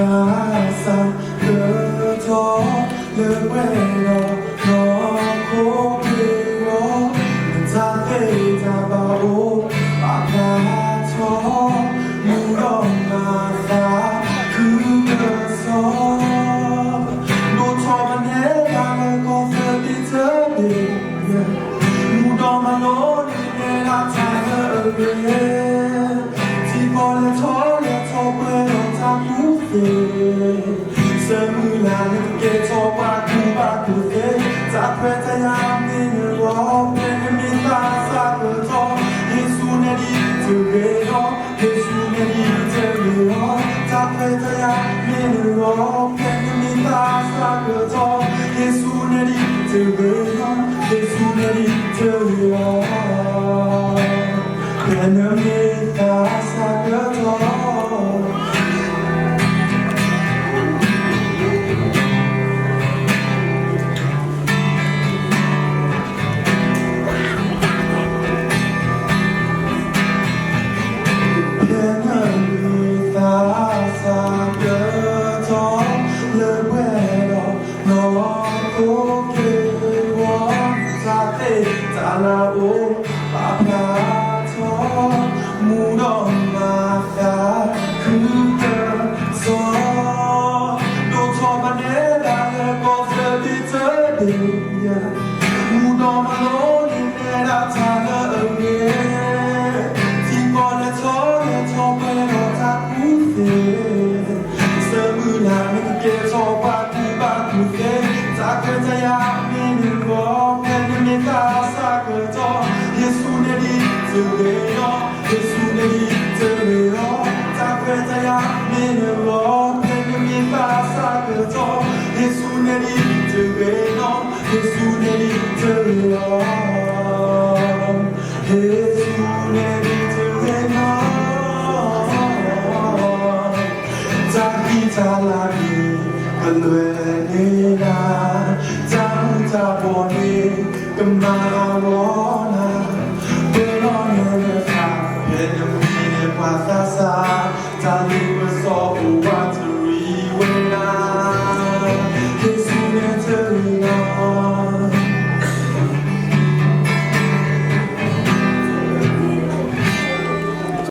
သးစၢ်ကတီၢ်လၢပှဲၤဒီးနီၢ်ခိက့ၤဝီ, နတၢ်သ့တၢ်ဘၣ်အိၣ် ပာ်ဖျါထီၣ် မူဒီးမၤသးခုကစီၣ်, ဒိၣ်ထီၣ်မၤနၢၤတၢ်လၢကီၢ်သၢဘ့ၣ်တဘ့ၣ်, မူဒီးမၤလိန့ၢ်နၤတၢ်လၢအဂ့ၤ, ထံကီၢ်လဲၤထီၣ်လဲၤထီၣ်ပှဲၤဒီးတၢ်ကူၣ်သ့, ဆၢမုၢ်လၢ်လၢကကဲထီၣ်ပှၤကူၣ်ဘၣ်ကူၣ်သ့, တၢ်ခွဲးတၢ်ယာ်မ့ၢ်နဂီၢ် ဖဲနမ့ၢ်သးစၢ်ကတီၢ်, ဟ့ၣ်ဆူနဲဒံးတဂ့ၤလီၤ, ဟ့ၣ်ဆူနဲဒံးတဂ့ၤလီၤ, တၢ်ခွဲးတၢ်ယာ်မ့ၢ်နဂီၢ် ဖဲနမ့ၢ်သးစၢ်ကတီၢ်, ဟ့ၣ်ဆူနဲဒံးတဂ့ၤလီၤ, ဟ့ၣ်ဆူနဲဒံးတဂ့ၤလီၤ, ဖဲနမ့ၢ်သးစၢ်ကတီၢ် ဖဲနမ့ၢ်သးစၢ်ကတီၢ် လၢပှဲၤဒီး နီၢ်ခိက့ၤဝီ, တၢ်သ့တၢ်လၢအိၣ် ပာ်ဖျါထီၣ် မူဒီးမၤသးခုကစီၣ်, ဒိၣ်ထီၣ်မၤနၢၤတၢ်လၢကီၢ်သၢဘ့ၣ်တဘ့ၣ်, မူဒီးမၤလိန့ၢ်နၤတၢ်လၢအဂ့ၤ, ထံကီၢ်လဲၤထီၣ်လဲၤထီၣ်ပှဲၤဒီးတၢ်ကူၣ်သ့, ဆၢမုၢ်လၢ်လၢကကဲထီၣ်ပှၤကူၣ်ဘၣ်ကူၣ်သ့, တၢ်ခွဲးတၢ်ယာ်မ့ၢ်နဂီၢ် ဖဲနမ့ၢ်သးစၢ်ကတီၢ်, ဟ့ၣ်ဆူနဲဒံးတဂ့ၤလီၤ, ဟ့ၣ်ဆူနဲဒံးတဂ့ၤလီၤ, တၢ်ခွဲးတၢ်ယာ်မ့ၢ်နဂီၢ် ဖဲနမ့ၢ်သးစၢ်ကတီၢ်, ဟ့ၣ်ဆူနဲဒံးတဂ့ၤလီၤ, ဟ့ၣ်ဆူနဲဒံးတဂ့ၤလီၤ, ဟ့ၣ်ဆူနဲဒံးတဂ့ၤလီၤ, တၢ်ဃံတၢ်လၤန့ၣ် ကလွဲန့ၢ်နၤ, တၢ်မူၤတၢ်ဘှီးန့ၣ် ကမၤ